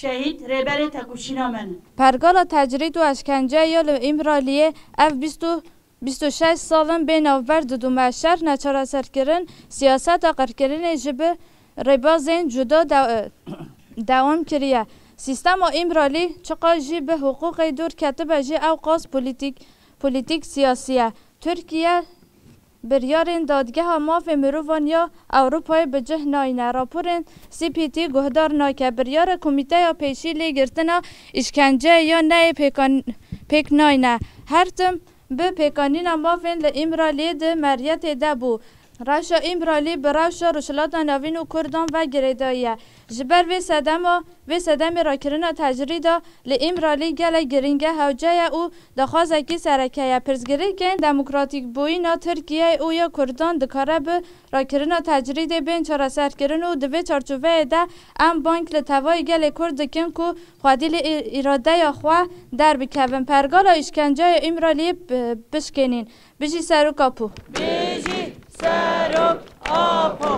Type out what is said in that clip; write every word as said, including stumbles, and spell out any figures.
şehîd rêberê tekoşîna me ne. Pergala tecrîd û eşkence ya li Îmraliyê ev bîst û bîst û şeş sal in bê navber didûme. Şer, neçareserkirin, siyaseta qirkirinê ji bi rêbazên cuda de-, dewam kiriye. Sîstema Îmralî çiqas jî bi hiqûqê dûr ketibe jî, ew qas polîtîk, polîtîk siyasî ye. Tirkiye biryarên Dadgeha Mafê Mirovan ya Ewropayê bi cih nayne. Raporên C P T guhdar nake. Biryara Komîteya Pêşî Lêgirtina Îşkenceyê ya neyê pêkan-, pêk nayne. Her tim bi pêkanîna mafên li Îmraliyê di meriyetê de bû. Rewşa Îmralî bi rewşa Rojhilata Navîn û Kurdan ve girêdayî ye. Ji ber vê sedema, vê sedemê rakirina tecrîda li Îmralî gelek girîng e, hewce ye û daxwazekî sereke ye. Pirsgirêkên demokratîkbûyîna Tirkiyeyê û ya Kurdan dikare bi rakirina tecrîdê bên çareserkirin û di vê çarçoveyê de em bang li tevayê gelê Kurd dikin ku xwedî li î-, îradeya xwe derbikevin, pergala îşkenceya Îmraliyê bi-, bişkênîn. Bijî Serok Apo. Bijî Serok Apo.